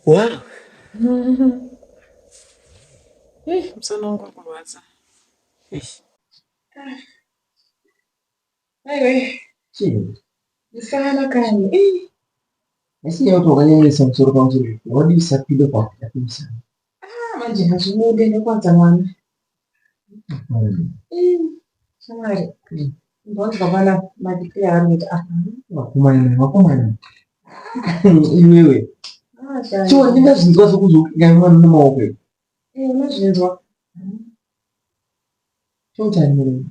Wow. Eh, musana wangu uri kurwadza. Eish. Aiwe, Chii? musana kani. Eh, Asi nyaya kuti wakanyanyisa musoro pamusoro. Wadisa pido pakuda kumusana. ah, manje hazvibude ndokwanza mwana. Eh, shamwari. Ndonzwa bana madikira ari kuita ah. Vakomana, vakomana. Iwewe. Ah, shaya. Chiwa ndingazvinzwa sokuzokinga mwana nemaoko. Eh, unozvinzwa. Chotani murume.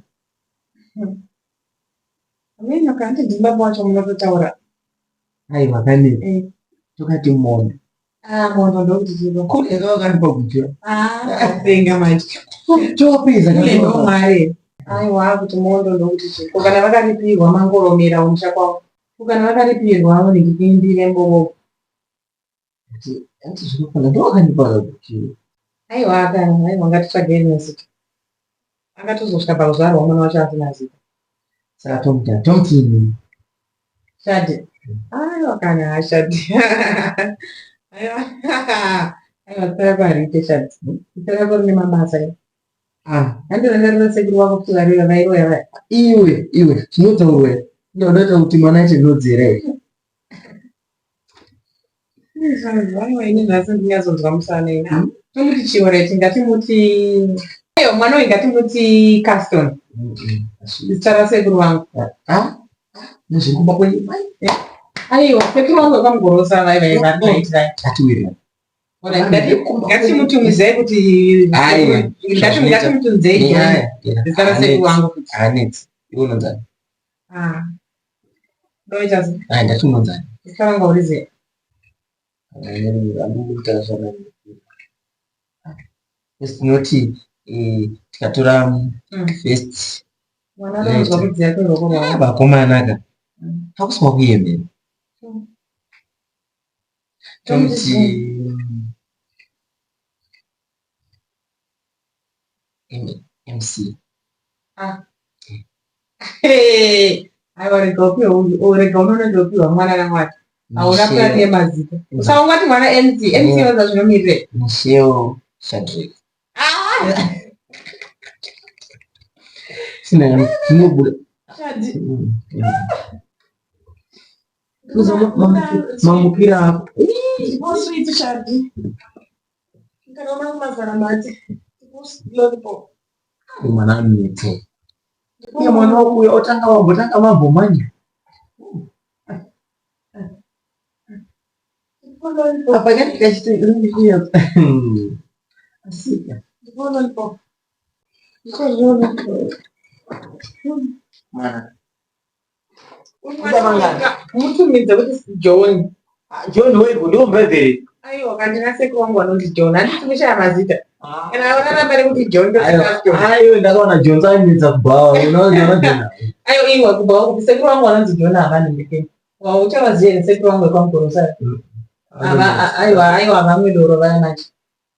Ameno kandi ndibaba wacho munototaura. Aiwa kani. Eh. Tokati mombe. Ah, mondo ndokuti chivo. Kune yakava kuchura. Ah, kupenga manje. Chopedza Kule ndo mwari. Aiwa kuti mondo ndokuti chii. Ko kana vakaripirwa mangoromera umusha kwavo. Ko kana vakaripirwa vanenge mbovo. Ati zvinofana ndowakandipa kuchura. Aiwa kana aiwa ngatitsvagei rimwe zita. Akatozosvika pakuzvarwa mwana wacho asina zita. Saka tomuti tomuti Shadi. Aiwa kana Shadi. Aiwa. Aiwa zita rako hariite Shadi. Zita rako rine mabasa. ah Handirangarira sekuru wako kuti variva vairoya vaya. iwe iwe zvinotaurwa here? Ndinoda kuti mwana aite nhodzi here? Aiwa ini nhasi ndinyatsonzwa musana ini. Tomuti chiora ichi ngatimuti aiwa mwana uyu ngatimuti Caston. Zita rasekuru vangu. Ah nezviri kumba kwenyu mai Aiwa sekuru vangu vekwamugorosa vaiva vari vaitirai. atiwirira. Ngatimutumizei kuti Aiwa, ngatimutunzei John. Zita rasekuru vangu kuti. Hanetsi. Iwe unonzani? Ah. Ndoita se. Ah ndati unonzani? Zita rangu haurizivi. Andikuita zvakanaka. Yes, tinoti tikatora first Mwana anonzwa kudziya kweruoko rwangu. vakomana ka hakusi kwakuyemera tomuti MC Ah. Hey, aiwa rega upiwe rega unoona upiwa mwana namwari. Hauna purani yemazita. Usaungati mwana MC, MC waza zvinomirire. Michelle Shadrack Ah! sina zvinobuda Shadi. Mamukira ako Ndipo sweet Shadi. Kana una mazana mati. Ndipo lollipop. Mwana anonetsa iye mwana wakuuya otanga wambotanga mambomanya Ndipo lollipop. Apa kanenge kachiti asika Ndipo lollipop. Ndipo lollipop. Mwana Mutumidze kuti John. John weiko ndiwo mubhaibheri. Aiwa kandina sekuru wangu vanonzi John. Handiti kushaya mazita. Kana vakaramba nekuti John ndokuti John. Aiwa ndakaona John ainetsa kubhawa unoona John. Aiwa iwa kubhawa kuti sekuru vangu vanonzi John havanhindikeni. Uchavaziva here sekuru vangu vekwaMugorosa? Aiwa aiwa vamwe doro vaya manje.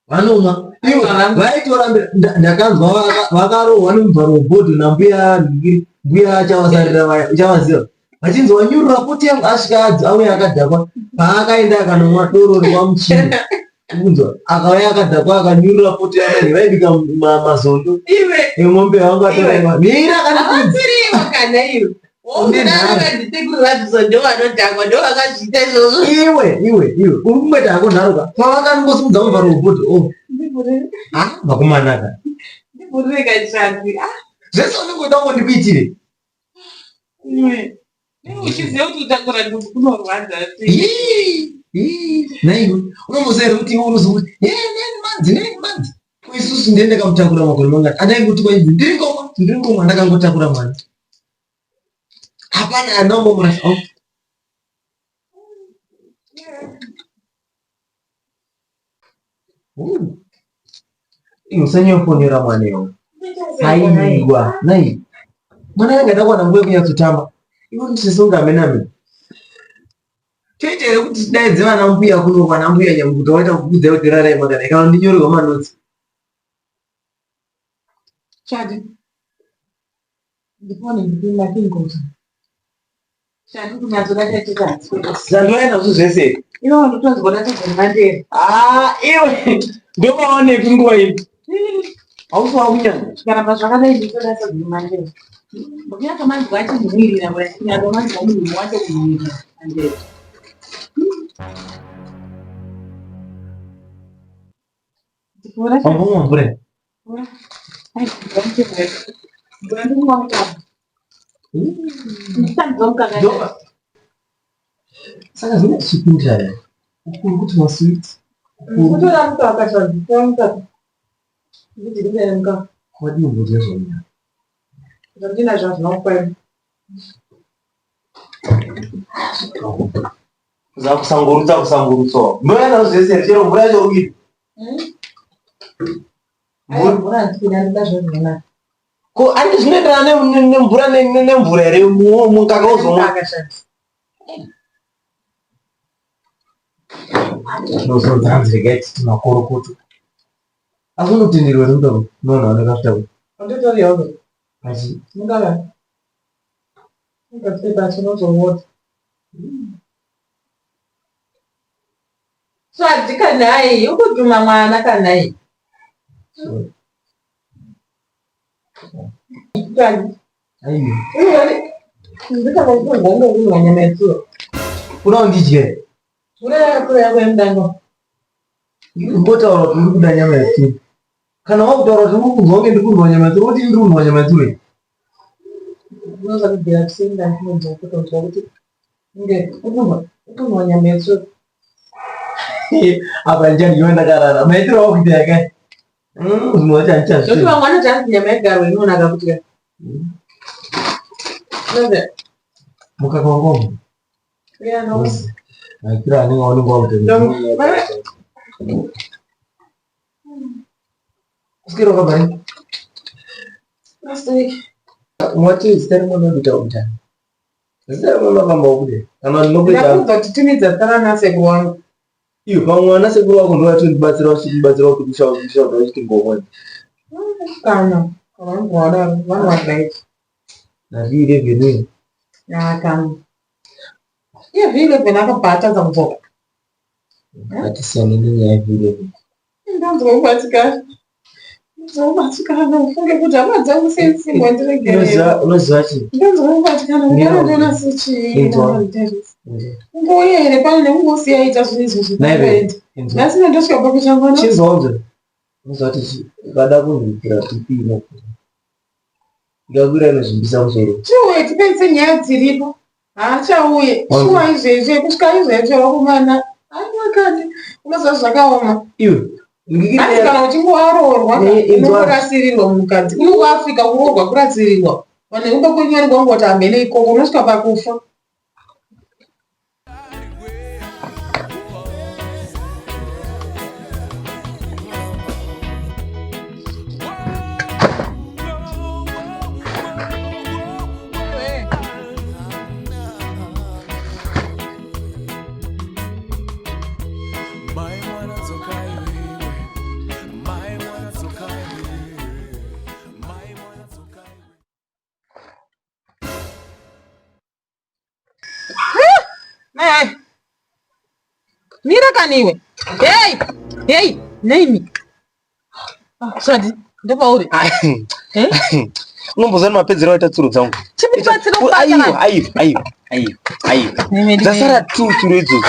Vanomwa iwe vaitorambira ndakanzwa vakarohwa nemuvharo webhodho nambuya nhingiri mbuya chavasarira vaya uchavaziva vachinzi wanyurura poti yangu asvika auya akadhakwa paakaenda akanomwa doro rekwamuchini kunzwa akauya akadhakwa akanyurura poti yamai vaibika mazondo emombe vangu atoraiwa mira akandikudziriwa kana iwe Iwe iwe iwe uri kungoita hako nharo ka pavakangosimudza muvharo webhodho o ah vakomana ka zvese unenge uida kungondikuitire uchiziva kuti kutakura nhumbu kunorwadza naiwe unomboziva here kuti iwe unozokuti nine months 9 months isusu ndiye ndakamutakura makore mangani andaingoti kwainzi ndiri ngomwa ndiri ngomwa ndakangotakura mwana hapana anombomurasa oh. Usanyofonera mwana iwe. Aiwa, nai. Mwana anga ada kuwana nguva yekunyatsotamba. Iwe ndisisonga amene amene. Toita here kuti tidaidze vana mbuya kuno vana mbuya nyamukuta waita kukudza kuti rarai makadai kana ndinyorerwa manotsi. Chadi. Ndifone ndipima tingozi. Zandouya nazvo zvese. Iwe unotonzwa ndatonzwa Ah, iwe ndomaonepi nguva ino? Hausi wakunyanya. Zvikaramba zvakadai ndinotoda sezvimandera. Ndinyato manzwa achinhuwirira kudai, kunyato manzwa munhu wacho kunhuwirira mandera. Wambomwa mvura? Mvura ndikumwa mukaka. Ndisanzwa mukaka. Saka zvinenge zvichipindira here? Ukuru kuti maswiti. Kutora mukaka zvanzi, kutora mukaka. Ndidikudai mukaka. Wadii kumbodya zvaunyaya? Zvandinazvo hazvina kukwana. Zakusangurutsa kusangurutsawo. Ndouya nazvo zvese here? Chero mvura yacho uri kuida? Aiwa, mvura handisi kuida, ndinoda zvinonaka. Ko andi zvinoenderana nemvura nemvura here mukaka uzomwa? Mukaka zvanzi. Ndozonzanzi regai titi makorokoto. Asi unotenderwa here mukaka unoona vanenge vachitaura? Wanditori yawo. Achi Mukaka. Ungafike pasi unozowota. Swadzi kanai, ukudhuma mwana kanai. Swadzi. Aiwa. Ndikana ndikunzwa ndokunwa nyama yetsuro. Kuda undidye. Uraya tsuro yako yemudango. Umbotaura kuti uri kuda nyama yetsuro. Kana wakutaura kuti uri kunzwa kunge ndiri kunwa nyama yetsuro, woti ndiri kunwa nyama yetsuro iyi. Unoza kubvira kuseni ndandinonzwa kutonzwa kuti unge ukunwa nyama yetsuro. Apa ndichadyiwa ndakarara. Maitiro wakuita yakai. Zvinhu zvacho Zvoti handichazvitenda. vamwe vanoti hanzi nyama yegarwe inonaka kudya. Unoziva? Mukaka wangu. Yeah, no. Maitiro anenge aonekwa kuti kuswera wakabva rini? Last week. Wati zita remwana wakuita kuti zita remwana wakamba wakude kana ndinokuita Ndakubva kuti timidza zita ranasekuru wangu. Iyo pamwe vana sekuru vako ndo vatondibatsira vachitibatsira kuti kushaudha vachiti ngomwa. Kana vanhu vadaro vanhu vadai. Nari 11 iyi. Kana. Iye V11 akabva atadza kudzoka. Ngatisiyane nenyaya yeV11. Ndanzwa kubatikana. Ndanzwa kubatikana ufunge kuti hama dzangu sensimba ndiregerera. Unoziva chii? Ndanzwa kubatikana ndinoona sechii. Inzwa. Ungouya here pano nekungosiya ita zvinhu izvozvo. Naive. Inzwa. Nhasi ndosvika pakuchangwana. Chinzwa unzwe. Unoziva kuti chii? Ukada kunzwikira BP inokwira. Ikakwira inozvimbisa musoro. Chiuye tipedze nyaya dziripo. Haachauye. Shuwa izvezvi kusvika izvezvi vakomana. Aiwa kani. Unoziva zvakaoma. Iwe. Hanzi kana uchinge waroorwa Inzwa. unokurasirirwa mukadzi. Unenge Africa kuroorwa kurasirirwa. Vanhu vekumba kwenyu vanenge vangoti hamhene ikoko unosvika pakufa. Mai mwana dzoka iwewe, mai mwana dzoka iwewe, mai mwana dzoka iwewe. Mai. Mira kani iwe. Hey! Hey! Naimi. Ah, Swadi, ndopauri. Eh? Unomboziva mapedzero aita tsuro dzangu. Chimutibatsira kubata. Aiwa, aiwa, aiwa, aiwa, aiwa. Dzasara tu tsuro idzodzo.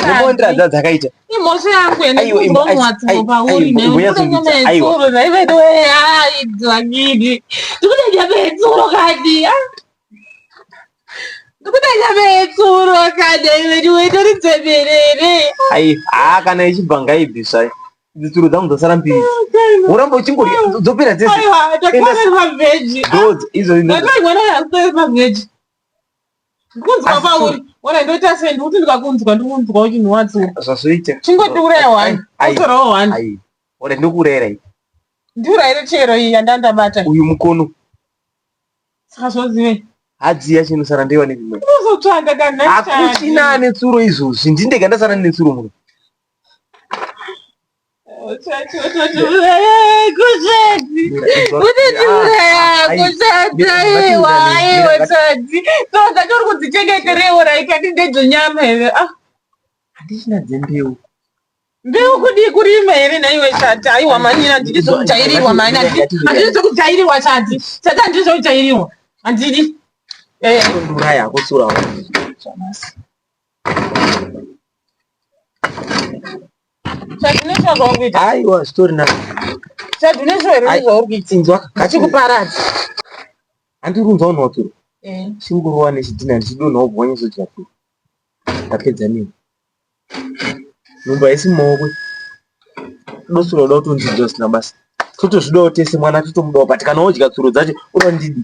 Nemawandiro adza dzakaita. Imhosva yangu ene Aiwa, imbo- kunzwa mwatsi aiwa, pauri aiwa, imbonyatsondidza, aiwa. netsuro naivedoe aidzwangini. Ndikuda nyama yetsuro kani. Ah. Ndikuda nyama yetsuro kani iveduwe ndorидzemerere. Aiwa, haa kana ichibva ngaibvisai. Idzi tsuro dzangu dzasara mbiri. Woramba uchingorya dzopera dzese. Aiwa, ndakwana mavheji. Ndodzi idzo idzo. Ndakwana mavheji. Ndikunzwa Asi pauri. Ona ndoita sei ndikuti ndikakunzwa ndikunzwa uchinhuwa tsuro. Zvazoita. Chingotiuraya one. Aiwa. Utorawo one. Aiwa. Ora ndokuurayira iyi. Ndiurayire chero iyi yandandabata. Uyu mukono. Saka zvozive. Hadzi yacho inosara ndeiwa nevimwe. Unozotsvaga kana Hakuchina ane tsuro izvozvi. Ndini ndega ndasara netsuro muno. Uri kudzichengeterewo raikati ndedzonyama here? Ah. Handichina dzembeu. Mbeu kudii kurima here nhaiwe Shati? Aiwa mani handidi zvokujairirwa mani handidi zvokujairirwa Shati. Shati handidi zvokujairirwa. Handidi. Eh. Nduraya hako tsura. Shati uneshuwa zvauri kuita? Aiwa zvitori nani. Shati uneshuwa here zvauri kuita? Inzwa Ndichikuparadza. Handiri kunzwa unhu watsuro. Eh. Chingorova nechidhina ndichidonha wobva wanyatsodzva tsuro. Ndapedza nemi. Nhumbu haisi mumaoko. Dosura uda kutondidya zvisina basa. Totozvidawo tese mwana totomudawo but kana wodya tsuro dzacho unoda ndidi.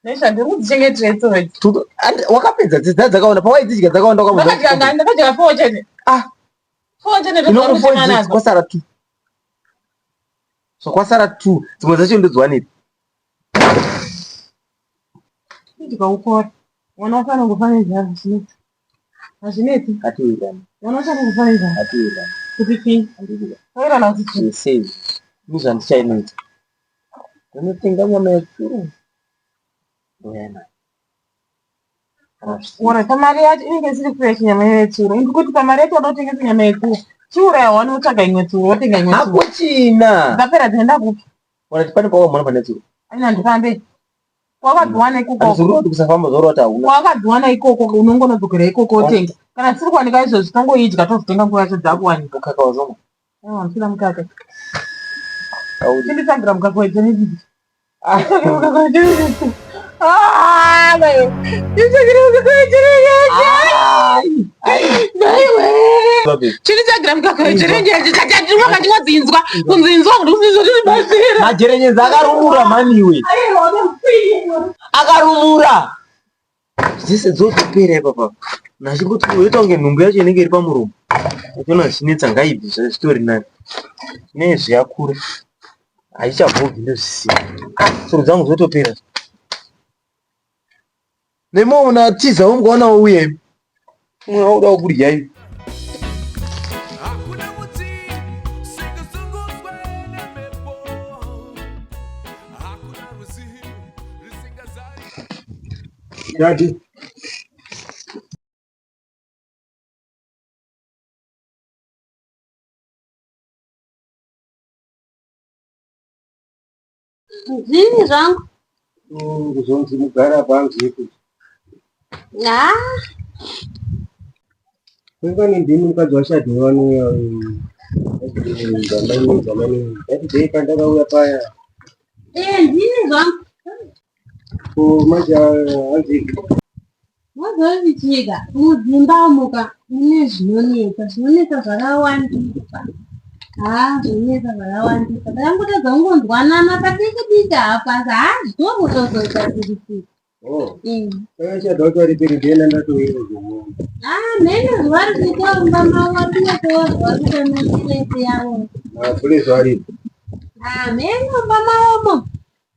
Nesha ndiri kudzichengetera tsuro idzi. Wakapedza dzidza dzakawanda pawaidzidya dzakawanda wakamudza. Ndakadya ndakadya four chete. Ah. Four chete Inongo four idzi kwasara two. So kwasara two dzimwe dzacho ndodziwanepi? Ndikaukora. Mwana wako anongofa nenzara hazvinetsi. Hazvinetsi. Ngatiwirirane. Mwana wacho anongofa nenzara. Ngatiwirirane. Kuti chii? Handidi. Tawirirana kuti chii? Zvese izvi. Ndizvandichainoita. Ndinotenga nyama yetsuro. Ndouya nayo. Kana zvisina. Ora pamari yacho inenge isiri fresh nyama yetsuro. Ndikuti pamari yacho wada kutengesa nyama yetsuro. Chiuraya wani wotsvaga imwe tsuro wotenga imwe tsuro. Hakuchina. Dzapera dzinoenda kupi? Ora pane pawakamboona pane tsuro. Aina ndifambe. Wakadziwana ikoko. Handizoreva kuti kusafamba zvoreva kuti hauna. Wakadziwana ikoko unongonodzokera ikoko wotenga. Kana dzisiri kuwanika izvozvi tongoidya tozotenga nguva yacho dzakuwanika. Mukaka wazomwa. Aiwa handisina mukaka. Haudi. Chinditsvagira mukaka wejeredidi. Nditsvagire mukaka wejeredidi. Ah, maiwe. Nditsvagire mukaka wejeredidi. Ai. Ai. Maiwe. Babe. Chinditsvagira mukaka wejeredidi. Ndinwa ndinwadzinzwa. Kunzinzwa kundikunzinzwa ndinobatsira. Majerenyezi akarumura mani iwe. Aiwa unotsiwa. Akarumura. Dzese dzotopera ipapa. Nachingoti woita kunge nhumbu yacho inenge iri pamuromo. Uchiona zvichinetsa ngaibve zvitori nani. Nezvi yakura. Haichabvubvi ndozvisiya. Ah, tsuro dzangu dzotopera. Nemo unatiza ungoona uye. Mwe wauda kudya iwe. Hakuna muti usingazunguzwe nemhepo. Hakuna rwizi rusingazari. Daddy. Zvini zvangu? Kuzonzi mugara panzi kuti. Ah, Kungani ndini mukadzi waShadhi vanouya zamani that day pandakauya paya. eh ndini zvangu. Ko manje hanzi Mozovichika mudzimba umu ka mune zvinonetsa, zvinonetsa zvakawandisa. Haa zvinonetsa zvakawandisa. Takangotadza kungonzwanana padiki diki apa asi haa zvinokutozoita dzikisika. Oh. Saka Shadhi wacho ari peri ndiye ndatouya kuzomuona. Haa mheno zuva rikuita mumba mavo vatinotowa zuva rikuita nefiresi yavo. Ah, kule zuva ripi? Haa mheno mumba mavomo.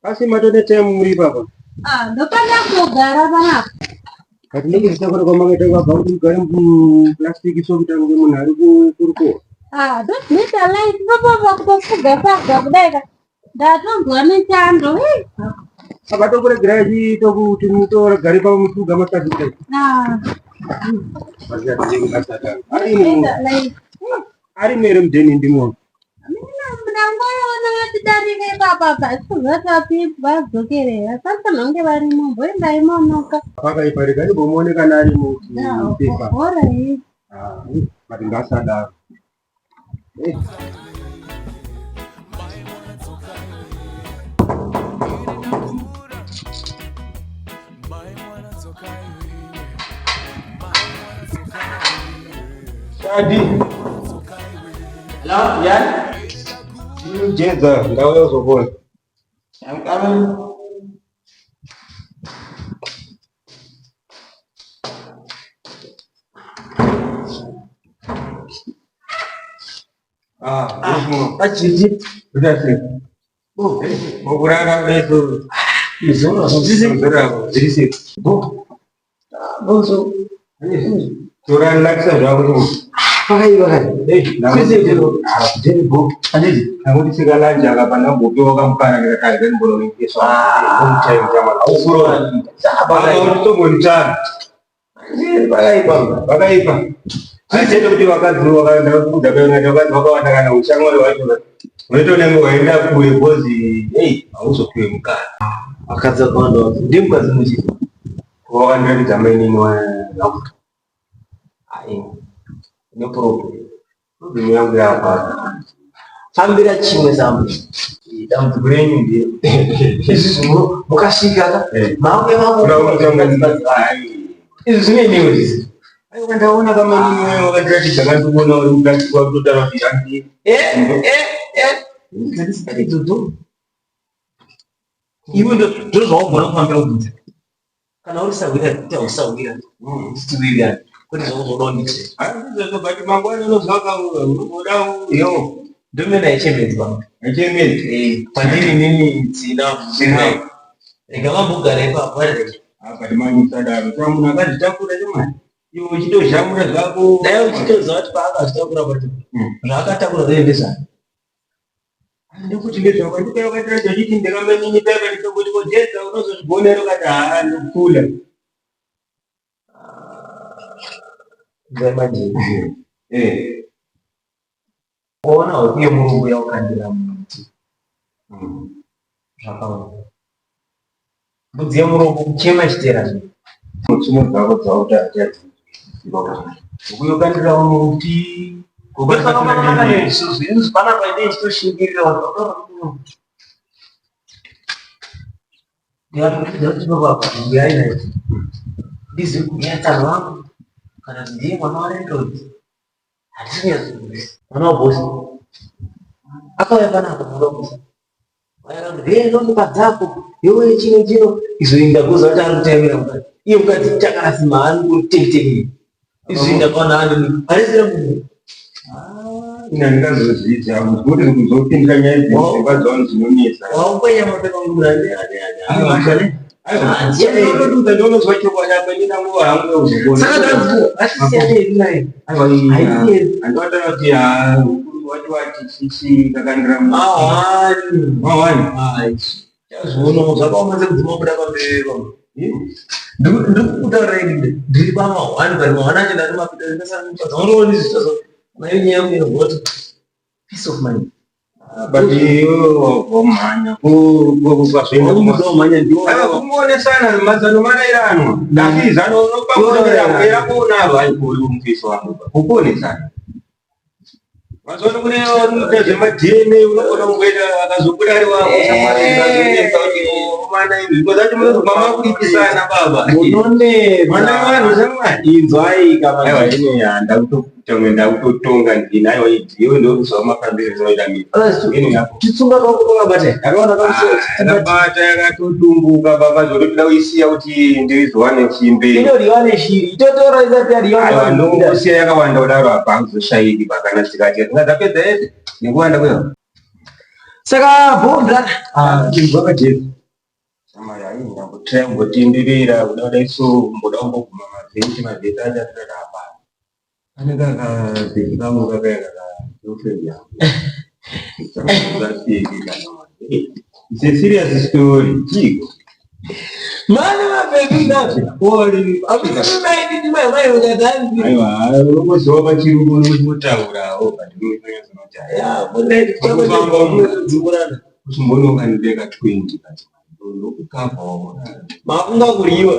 Asi matone time muri ipapa. Ah, ndopanda kugara panapa. But ndikuzitakura kwamakaita kwabva kuti mugare muplastic so kuita kunge munhu ari kurukowa. Ah, ndozvinoita life papapa kutofuga faga kudai ka. Ndatonzwa nechando. Hey. Apa tokuregerai achiita kuti mutogare pamufuga masati kudai. Ah, Arimo life. arimo here mudheni ndimo. Mina ndangoona vatidarika ipapa apa sikuzati vadzokere. Vasati vange varimo mboendai monoka. Pakaipa rega ndimbomuone kana arimo kuti pepa. Alright. Ah, but ngasadaro. Eh. Mai mwana dzoka iwe. Ini ndakura. Mai mwana dzoka iwe. Mai mwana dzoka iwe. Shadi. Dzoka iwe. Hello, yeah? Jedza, ndauya kuzokuona. I'm coming. Ah, ah, Pachiti. kuita sei? Oh, Ukurara kudai izoro zvisi. Zora zviri sei? Bo. Bonzo. Torarelaxa zvako. Pakaipa kani. Ndangoti sekalanja aka pandambopiwa kamukana ndikati ndimbononingiswa long time chamwana. Aukuroa. Pakaipa. Pakaipa. Chete kuti vakadzi vakaenda kuda kuenda vakadzi vakawanda kana ushamwari wacho unotoona ngo waenda kure because hey hauzopiwe mukana. Vakadzi vakawanda wacho. Ndiye mukadzi muchii. Wakandiratidza mainini wa Ai. Ne problem. Problem yangu yapa. Fambira chimwe zambo. Dambudziko renyu ndiye. Izvi mukasvika ka. Mauya mambo. Izvi zvine newe izvi. Aiwa ndaona kamainini wewe wakandiratidza kandikuona uri mukadzi wakutotaura kuti handi. Eh eh eh. Ndisati dzodzo. Iwe ndozvaugona kufambira kunze. Kana uri sahwira ita usahwira. Tiwirirane. Kwete zvauzoda kundiita. Handizvozvo but mangwana unozvaka unozoda yo. Ndomene aichemedzwa. Aichemedzwa. Eh, pandiri inini it's enough. Enough. Rega vambogara ipapo varege. Apa manje usadaro. Saka munhu akazvitakura chemani. Iwe uchitozhamura zvako. Dai uchitoziva kuti paakazvitakura pacho. Zvaakatakura zvaive ndezvani. Ndikuti ndezvako ndikauya wakatiratidza uchiti ndakamenini paya panditongoti kojeza unozozvigona here ukati haa ndokula. Ndai manje. Eh. Kuona huku yemurungu yaukandira mumuti. Zvakaoma. Mbudzi yemurungu kuchema chitera zve. Tsumo dzako dzauta Huku yokandira mumuti. Isusu panapa inenge ichitoshingirira vanhu. Ndikatokuudza kuti baba apa mbuya ainayo. Ndizive kuti tsano vangu kana kuti ndiye mwana waLandlord. Handisi kunyatsoziva. Mwana wabosi. Akauya panapa mwana wabosi. Hey, dzako yowe chino chino izvo ndakuza kuti ari kutaimira mukadzi iye mukadzi chakarasima ari kutekiteki izvi ndakaona ari arisira munhu Ina ndingazozviita kuti kuzopindira nyaya dzedzimba dzavanhu dzinonetsa. Wakwenya mapepa Aiwa, ndinonzwa chokwadi apa inini nguva hangu yekuzogona. Saka dambudziko asisiyane hedu naye. Aiwa, andowataura kuti haa mukuru wacho wati chichi kakandira Mahwani. Mahwani. Chazvionawo zvakaoma sekudzima kubuda pamberi pamo. Ndiri kukutaurirai ndiri pamahwani but mahwani acho ndatomapinda ndasara ndozvaundoona izvi nayo nyaya yangu inobva kuti peace of mind. But iwewe wamhanya Wamhanya ndiwo. Kungonesana mazano marairanwa. Asi zano unopa kutoera kuonaro haikuri mufisi wangu. Kuponesana. Mazuva kune vanoita zvemaDNA unogona kungoita akazobuda ari wako shamwari akazonetsa kuti mwana izvi because acho munozobva makuitisana baba. Munonetsa. Mwana wevanhu shamwari. Inzwai kama. Aiwa ini ndakutotonga ndakutotonga ndini aiwa iwe ndokuzwa mafambiro zvinoita mimi. Ini yako. Chitsunga kako kakabata. Ndakaona kamusoro. Yakabata yakatodumbuka baba zvotoda kuisiya kuti ndizowane chimbe. Inodyiwa neshiri. Itotora isati yadyiwa. Aiwa ndongosiya yakawanda kudaro apa hakuzoshayiki pakana tikati tingadzapedza yese nekuwanda kweyo. Saka bhomba. Ah, ndakajeza. Shamwari ayi ndambotry kumbotenderera kuda kudai so kumboda kumboguma mavhenti mavhenti acho atotati apa. Pane kakabhegi kangu kakaya kaka girlfriend yangu. Saka kana It's a serious story. Chiko. Mane mabhebhi ngapi? Ori. Amisi mai nditi mai mai ukatanzi. Aiwa, unongoziva pachirungu unongotaurawo but unonyatsotaura. Ya, mune Kufamba dzimurana. Uchimbona ukandibeka 20 but ndokukavhawo. Mafunga kuryiwa.